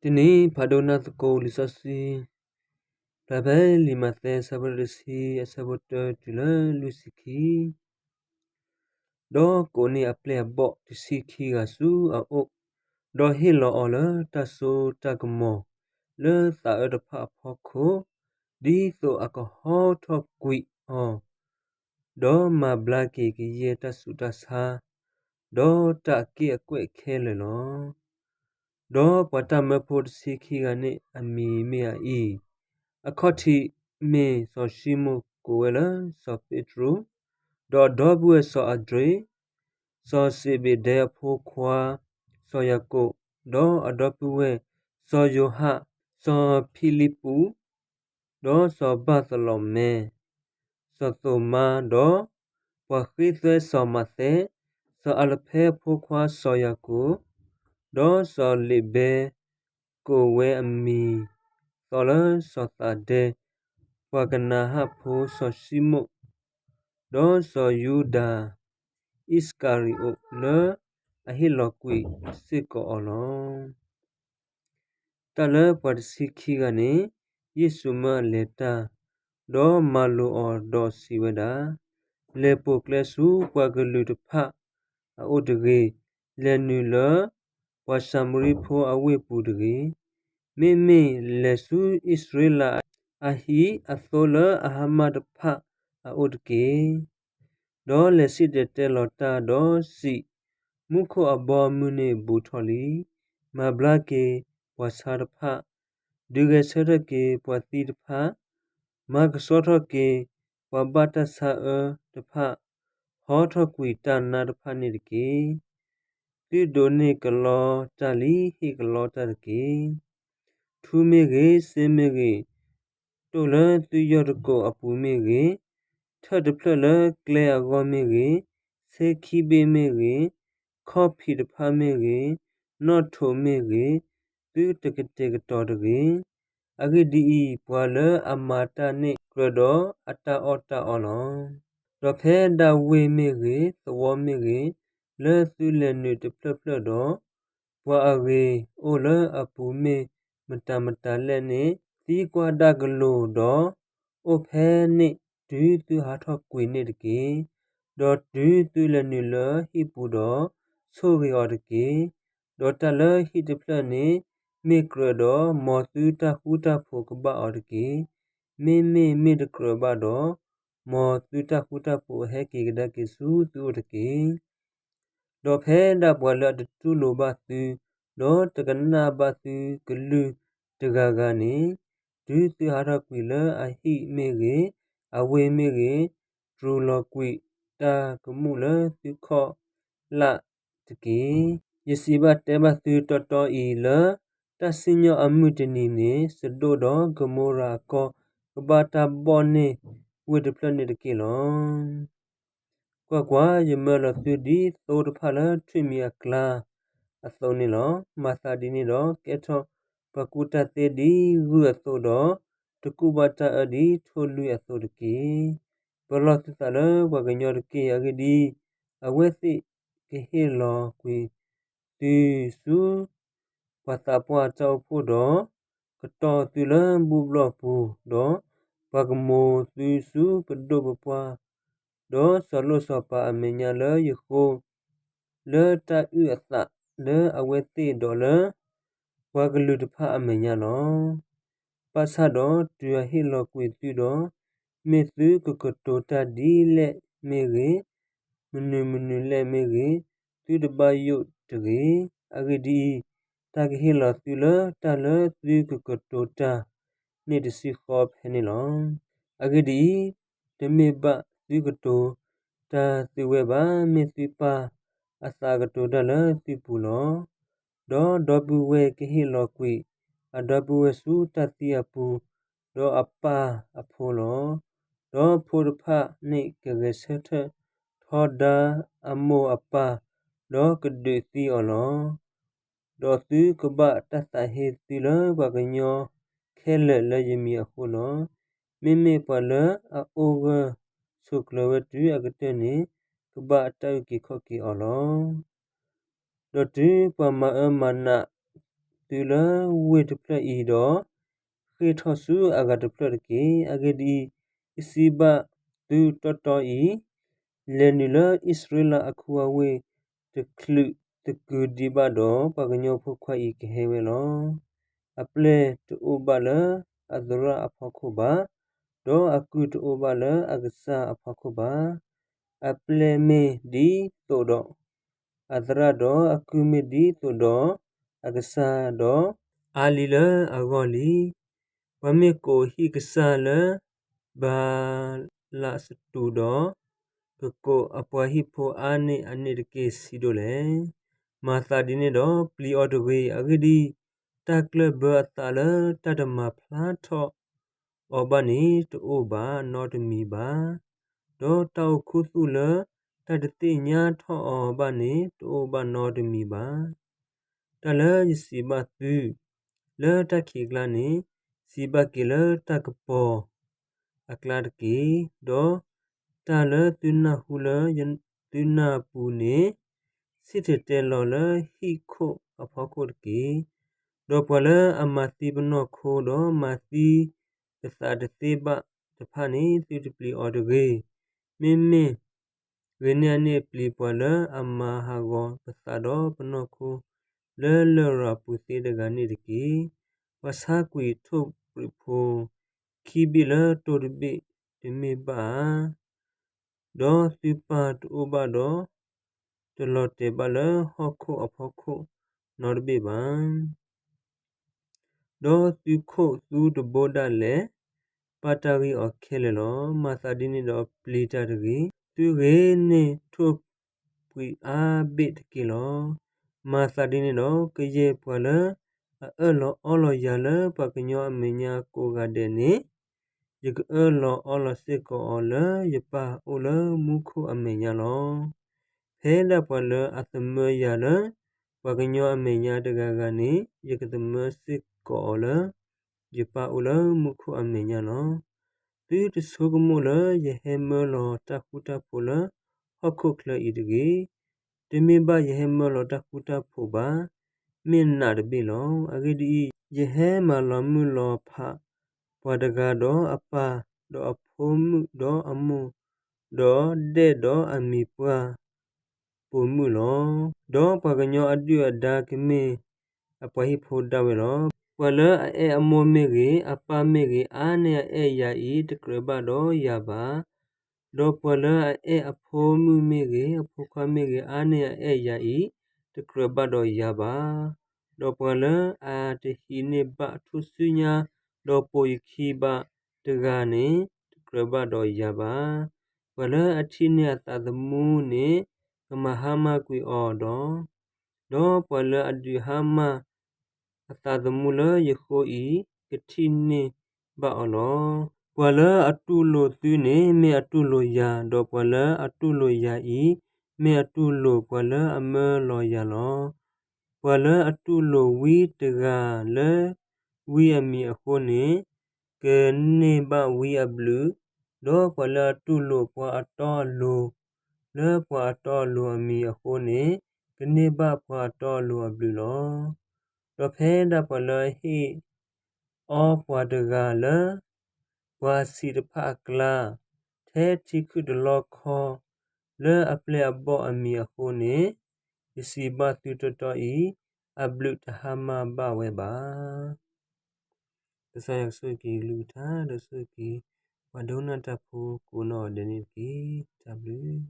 တနံၤဖးဒိၣ်နၢ်သကိးလံာ်စီဆှံ, ဖျါဖဲလံာ်မးသဲအဆၢဖးဒိၣ်တဆံအဆၢဖိတၢတုၤလၢလွံၢ်ဆံခံ, ဒီးကိးန့ၢ်အပျဲၢ်အဘီၣ်တဆံခံဂၤဆူအအိၣ်, ဒီးဟ့ၣ်လီၤအီၤလၢတၢ်စိတၢ်ကမီၤလၢသးအၢတဖၣ်အဖီခိၣ်, ဒ်သိးအကဟီထီၣ်ကွံာ်အီၤ, ဒီးမၤဘျါက့ၤကယဲၢ်တၢ်ဆူးတၢ်ဆါ, ဒီးတၢ်အက့ၢ်အကွဲၢ်ခဲလၢာ်လီၤ. ဒီးပှၤတၢ်မၢဖိတဆံခံဂၤန့ၣ်အမံၤမ့ၢ်အအံၤ, အခီၣ်ထံးမ့ၢ်စီၤၡံမိၣ်ကိးဝဲလၢစီၤပ့းတရူး, ဒီးအဒီပုၢ်ဝဲၢ်စီၤအဒြ့း, စီၤစ့းဘ့းဒဲအဖိခွါ, စီၤယၤကိာ်, ဒီးအဒီပုၢ်ဝဲၢ်စီၤယိၤဟၣ်, စီၤဖံလံပူး, ဒီးစီၤဘၣ်သလီၤမဲ, စီၤသိၤမါ, ဒီးပှၤဃ့သွဲစီၤမးသဲ, စီၤအၤလဖဲအဖိခွါစီၤယၤကိာ်, ဒီးစီၤလ့းဘဲ, ကိးဝဲအမံၤသီလၢစီၤသးဒဲ, ပှၤကနၤဧၣ်ဖိစီၤၡံမိၣ်, ဒီးစီၤယူဒၤအံၣ်စကၤရံၤအိးလၢအဟ့ၣ်လီၤကွံာ်စ့ၢ်ကီးအီၤလီၤ. တၢ်လၢပှၤတဆံခံဂၤန့ၣ်, ယ့ၣ်ၡူးမၢအလဲၤတၢ်, ဒီးမၤလိာ်အီၤဒီးစံးဝဲဒၣ်, လဲၤပိာ်ကျဲဆူပှၤကလုာ်တဖၣ်အအိၣ်တဂ့ၤ, လဲၤနုာ်လၢပှၤၡၤမရံဖိအဝ့ၢ်ပူၤတဂ့ၤ, မ့မ့ၢ်လဲၤဆူအံၣ်စရ့လးအဟံၣ်အသိလၢအဟါမၢ်တဖၣ်အအိၣ်တက့ၢ်. ဒီးလဲၤစံၣ်တဲၤတဲလီၤတၢ်ဒီးစံး, မူခိၣ်အဘီအမုၢ်န့ၣ်ဘူးထီၣ်လံ, မၤဘျါက့ၤပှၤဆါတဖၣ်, ဒုးဂဲၤဆၢထၢၣ်က့ၤပှၤသံတဖၣ်, မၤကဆှီထီၣ်က့ၤပှၤဘၣ်တၢ်ဆါအၢတဖၣ်, ဟီထီၣ်ကွံာ်တၢ်နါတဖၣ်န့ၣ်တက့ၢ်. သုဒိးန့ၢ်ကလီတၢ်လံ, ဟ့ၣ်ကလီတၢ်တက့ၢ်. ထူမ့ၢ်ဂ့ၤ, စ့မ့ၢ်ဂ့ၤ, တိၢ်လၢသုယီၢ်တကိးအပူၤမ့ၢ်ဂ့ၤ, ထၢၣ်တဖျၢၣ်လၢကျဲအဂီၢ်မ့ၢ်ဂ့ၤ, ဆ့ခံဘ့ၣ်မ့ၢ်ဂ့ၤ, ခီၣ်ဖံးတဖၣ်မ့ၢ်ဂ့ၤ, နီၣ်ထိးမ့ၢ်ဂ့ၤ, သုတကတဲာ်ကတီၤတဂ့ၤ. အဂ့ၢ်ဒ်အံၤ, ပှၤလၢအမၤတၢ်န့ၣ်ကြၢးဒီးအတၢ်အီၣ်တၢ်အီလီၤ. ဒီးဖဲဒၣ်ဝ့ၢ်မ့ၢ်ဂ့ၤ, သဝီမ့ၢ်ဂ့ၤ, လၢသုလဲၤနုာ်တဖျၢၣ်ဖျၢၣ်ဒီး, ပှၤအဂ့ၤအိၣ်လၢအပူၤမ့ၢ်မတၤမတၤလဲၣ်န့ၣ်, သံကွၢ်ဒၣ်ကလိၤဒီး, အိၣ်ဖဲန့ၣ်တုၤသုဟးထီၣ်ကွံာ်န့ၣ်တက့ၢ်. ဒီးတုၤသုလဲၤနုာ်လၢဟံၣ်ပူၤဒီး, ဆိၣ်ဂ့ၤအီၤတက့ၢ်. ဒီးတၢ်လၢဟံၣ်တဖျၢၣ်န့ၣ်မ့ၢ်ကြၢးဒီး, မ်သုတၢ်ဃူတၢ်ဖိးကဘၣ်အီၤတက့ၢ်. မ့မ့ၢ်မ့ၢ်တကြၢးဘၣ်ဒီး, မ်သုတၢ်ဃူတၢ်ဖိးဟဲက့ၤကဒါက့ၤဆူသုအိၣ်တက့ၢ်. ဒီးဖဲဒၣ်ပှၤလၢအတတူၢ်လိာ်ဘၣ်သု, ဒီးတကနၣ်ဘၣ်သုကလုၢ်တဂၤဂၤန့ၣ်, တုၤသုဟးထီၣ်ကွံာ်လၢအဟံၣ်မ့ၢ်ဂ့ၤ, အဝ့ၢ်မ့ၢ်ဂ့ၤ, တြူာ်လီၤကွံာ်တၢ်ကမူၣ်လၢသုခီၣ်လၢ်တက့ၢ်. ယစံးဘၣ်တဲဘၣ်သုတီတီအံၤလၢ, တၢ်စံၣ်ညီၣ်အမုၢ်တနံၤန့ၣ်, စဒိၣ်ဒီးကမိရၤအကီၢ်, ကဘၣ်တၢ်ဘီၣ်န့ၢ်ဝ့ၢ်တဖျၢၣ်န့ၣ်တက့ၢ်လီၤ. ကွၢ်ကွၢ်, ယမၢလီၤသုဒ်သိတဖၣ်လၢထွံၣ်မံၤအကျါအသိးန့ၣ်လီၤ. မၤသးဒ်န့ၣ်ဒီး, ကဲထီၣ်ပှၤကူၣ်တၢ်သ့ဒ်ဂုၢ်အသိးဒီး, တကူၣ်ဘၣ်တၢ်အၢဒ်ထိၣ်လွံၢ်အသိးတက့ၢ်. ပလီၢ်သုသးလၢပှၤကညီတက့ၢ်. အဂ့ၢ်ဒ်အံၤ, အဝဲသ့ၣ်ကဟ့ၣ်လီၤကွံာ်သုဆူ ပှၤသးပှၢ်တၢ်အိၣ်ဖှိၣ်ဒီး, ကတီၤသုလၢဘူၣ်ဘျီၣ်ပူၤ, ဒီးပှၤကမိၤသုဆူပဒိၣ်ပပှၢ်, ဒီးစီၤလိၣ်စီၤပၤအမဲာ်ညါလၢယဃိ, လၢတၢ်အုၣ်အသးလၢအဝဲသ့ၣ်ဒီးလၢ ပှၤကလုာ်တဖၣ်အမဲာ်ညါလီၤ. ဘၣ်ဆၣ်ဒီးတုၤအဟ့ၣ်လီၤကွံာ်သုဒီး, မ့ၢ်သုကကတိၤတၢ်ဒ်လဲၣ်မ့ၢ်ဂ့ၤ, မနုၤမနုၤလဲၣ်မ့ၢ်ဂ့ၤ, သုတဘၣ်ယိၣ်တဂ့ၤ. အဂ့ၢ်ဒ်အံၤ, တၢ်ကဟ့ၣ်လီၤသုလၢတၢ်လၢသုကကတိၤတၢ်န့ၣ်တဆံဃီဖဲန့ၣ်လီၤ. အဂ့ၢ်ဒ်အံၤ, တမ့ၢ်ဘၣ်သုကတိၤတၢ်သုဝဲဘၣ်, မ့ၢ်သုပၢ်အသးကတိၤတၢ်လၢသုပူၤလီၤ. ဒီးဒီပုၢ်ဝဲၢ်ကဟ့ၣ်လီၤကွံာ်အဒီပုၢ်ဝဲၢ်ဆူတၢ်သံအပူၤ, ဒီးအပၢ်အဖိလီၤ. ဒီးဖိတဖၣ်န့ၣ်ကဂဲၤဆၢထၢၣ်ထီဒါအမိၢ်အပၢ်, ဒီးကဒုးသံအီၤလီၤ. ဒီးသုကဘၣ်တၢ်သးဟ့သုလၢပှၤကညီခဲလၢာ်လၢယမံၤအဃိလီၤ. မ့မ့ၢ်ပှၤလၢအအိၣ်ဂၢၢ်ဆိးကျၢၤဝဲတုၤအကတၢၢ်န့ၣ်, ကဘၣ်တၢ်အုၣ်က့ၤခီၣ်က့ၤအီၤလီၤ. ဒီးတုၤပှၤမၤအၢမၤနး သုလၢဝ့ၢ်တဖျၢၣ်အံၤဒီး ဃ့ၢ်ထီၣ်ဆူအဂၤတဖျၢၣ်တက့ၢ်. အဂ့ၢ်ဒ်အံၤ, ယစံးဘၣ်သုတီတီအံၤ, လဲၤနုာ်လၢအံၣ်စရ့လးအခူအဝ့ၢ်တချုးသကုၤဒံးဘၣ်ဒီး, ပှၤကညီဖိခွါအံၤကဟဲဝဲလီၤ. အပျဲၢ်တအိၣ်ဘၣ်လၢအသရၣ်အဖီခိၣ်ဘၣ်, ဒီးအကုၢ်တအိၣ်ဘၣ်လၢအကစၢ်အဖီခိၣ်ဘၣ်. အပျဲၢ်မ့ၢ်ဒ်သိးဒီးအသရၣ်, ဒီးအကုၢ်မ့ၢ်ဒ်သိးဒီးအကစၢ်ဒီး, အါလံလၢအဂီၢ်လံ. ပှၤမ့ၢ်ကိးဟံၣ်ကစၢ်လၢဘၤလးစတူးဒီး, ကကိးအပှၤဟံၣ်ဖိအါန့ၢ်အန့ၣ်တက့ၢ် စံးဒိၣ်လဲၣ်. မၤသးဒ်န့ၣ်ဒီးပျံၤအီၤတဂ့ၤ. အဂ့ၢ်ဒ်အံၤ, တၢ်ကျၢၢ်ဘၢအသးလၢတၢ်တမၤဖျါထီၣ်အီၤဘၣ်န့ၣ်တအိၣ်ဘၣ်နီတမံၤဘၣ်, ဒီးတၢ်အိၣ်ခူသူၣ်လၢတၢ်တသ့ၣ်ညါထီၣ်အီၤဘၣ်န့ၣ် တအိၣ်ဘၣ်နီတမံၤဘၣ်. တၢ်လၢယစံးဘၣ်သုလၢတၢ်ခံးအကျါန့ၣ်, စံးဘၣ်က့ၤလၢတၢ်ကပီၤအကျါတက့ၢ်. ဒီးတၢ်လၢသုနၢ်ဟူလၢသုနၢ်ပူၤန့ၣ်, စံၣ်တဲၤတဲလီၤလၢဟံၣ်ခိၣ်အဖီခိၣ်တက့ၢ်. ဒီးပှၤလၢအမၤသံပနီၢ်ခိ ဒီးမၤသံပသးတသ့ဘၣ်တဖၣ်န့ၣ်, သုတပျံၤအီၤတဂ့ၤ. မ့မ့ၢ်ဂ့ၤန့ၢ်အန့ၣ်, ပျံၤပှၤလၢအမၤဟးဂီၤပသးဒီးပနီၢ်ခိ လၢလရာ်ပူၤသ့တဂၤန့ၣ်တက့ၢ်. ပှၤဆါကွံာ်ထိၣ်ပြံးဖိခံဘ့ၣ်လၢတိၢ်တဘ့ၣ်တမ့ၢ်ဘၣ်ဧါ. ဒီးသုပၢ်တအိၣ်ဘၣ်ဒီး တလီၤတဲာ်ဘၣ်လၢဟီၣ်ခိၣ်အဖီခိၣ်နီတဘ့ၣ်ဘၣ်. ဒီးသုခိၣ်သုတဘိဒၣ်လဲာ် ပာ်တၢ်ဂ့ၢ်အီၤခဲလၢာ်လီၤ. မၤသးဒ်န့ၣ်ဒီးပျံၤတၢ်တဂ့ၤ. သုဂ့ၤန့ၢ်ထိၣ်ပြံးအါဘ့ၣ်တက့ၢ်လီၤ. မၤသးဒ်န့ၣ်ဒီး ကယဲၢ်ပှၤလၢအအၢၣ်လီၤအီလီၤယၤလၢပှၤကညီအမဲာ်ညါကိးဂၤဒဲးန့ၣ်, ယကအၢၣ်လီၤအီလီၤစ့ၢ်ကီးအီၤလၢယပၢ်အိၣ်လၢမူခိၣ်အမဲာ်ညါလီၤ. ဖဲဒၣ်ပှၤလၢအသမၢယၤလၢပှၤကညီအမဲာ်ညါတဂၤဂၤန့ၣ်, ယကသမၢစ့ၢ်ကီးအီၤလၢယပၢ်အိၣ်လၢမူခိၣ်အမဲာ်ညါလီၤ. သုတဆိကမိၣ်လၢယဟဲမၢလီၤတၢ်ဃူတၢ်ဖိးလၢဟီၣ်ခိၣ်ချၢအံၤတဂ့ၤ. တမ့ၢ်ဘၣ်ယဟဲမၢလီၤတၢ်ဃူတၢ်ဖိးဘၣ်, မ့ၢ်နးတဘ့ၣ်လီၤ. အဂ့ၢ်ဒ်အံၤ, ယဟဲမၤလီၤမုၢ်လီၤဖးပှၤတဂၤဒီးအပၢ်, ဒီးအဖိမုၣ်ဒီးအမိၢ်, ဒီးဒဲၣ်ဒီးအမံၤပှၢ်ပိာ်မုၣ်လီၤ. ဒီးပှၤကညီအဒုၣ်အဒါကမ့ၢ်အပှၤဟံၣ်ဖိဒၣ်ဝဲလီၤ. ပှၤလၢအအဲၣ်အမိၢ်မ့ၢ်ဂ့ၤ, အပၢ်မ့ၢ်ဂ့ၤ, အါန့ၢ်အအဲၣ်ယၤအံၤ တကြၢးဘၣ်ဒီးယၤဘၣ်. ဒီးပှၤလၢအအဲၣ်အဖိမုၣ်မ့ၢ်ဂ့ၤ, အဖိခွါမ့ၢ်ဂ့ၤ, အါန့ၢ်အအဲၣ်ယၤအံၤ တကြၢးဘၣ်ဒီးယၤဘၣ်. ဒီးပှၤလၢအတဟံးန့ၢ်ဘၣ်ထူၣ်စုညါ, ဒီးပိာ်ယခံဘၣ်တဂၤန့ၣ်, တကြၢးဘၣ်ဒီးယၤဘၣ်. ပှၤလၢအထံၣ်န့ၢ်အသးသမူန့ၣ်, ကမၤဟါမၢ်ကွံာ်အီၤဒီး, ဒီးပှၤလၢအဒုးဟါမၢ်အသးသမူလၢယဃိအံၤ, ကထံၣ်န့ၢ်ဘၣ်အီၤလီၤ. ပှၤလၢအတူၢ်လိာ်သုန့ၣ် မ့ၢ်အတူၢ်လိာ်ယၤ, ဒီးပှၤလၢအတူၢ်လိာ်ယၤအံၤ, မ့ၢ်အတူၢ်လိာ်ပှၤလၢအမၢလီၤယၤလီၤ. ပှၤလၢအတူၢ်လိာ်ဝံတဂၤလၢဝံအမံၤအဃိန့ၣ်, ကန့ၢ်ဘၣ်ဝံအဘျုး, ဒီးပှၤလၢအတူၢ်လိာ်ပှၤအတီအလိၤ လၢပှၤအတီအလိၤအမံၤအဃိန့ၣ်, ကန့ၢ်ဘၣ်ပှၤအတီအလိၤအဘျုးလီၤ. ဒီးဖဲဒၣ်ပှၤလၢအဟ့ၣ်အီပှၤတဂၤလၢ ပှၤအဆံးတဖၣ်အကျါ, ထဲထံခုၣ်တလီၢ်ခီ လၢအပျဲၢ်အဘီၣ်အမံၤအဃိန့ၣ်, ယစံးဘၣ်သုတီတီအံၤ, အဘျုးတဟါမၢ်ဘၣ်ဝဲဘၣ်. ကစၢ်ယွၤကဆိၣ်ဂ့ၤက့ၤကလုၢ်ကထါ, ဒီးဆိၣ်ဂ့ၤက့ၤ ပှၤဒိကနၣ်တၢ်ဖိကိးနီၢ်ဂၤဒဲးန့ၣ်တက့ၢ်. တၢ်ဘျုး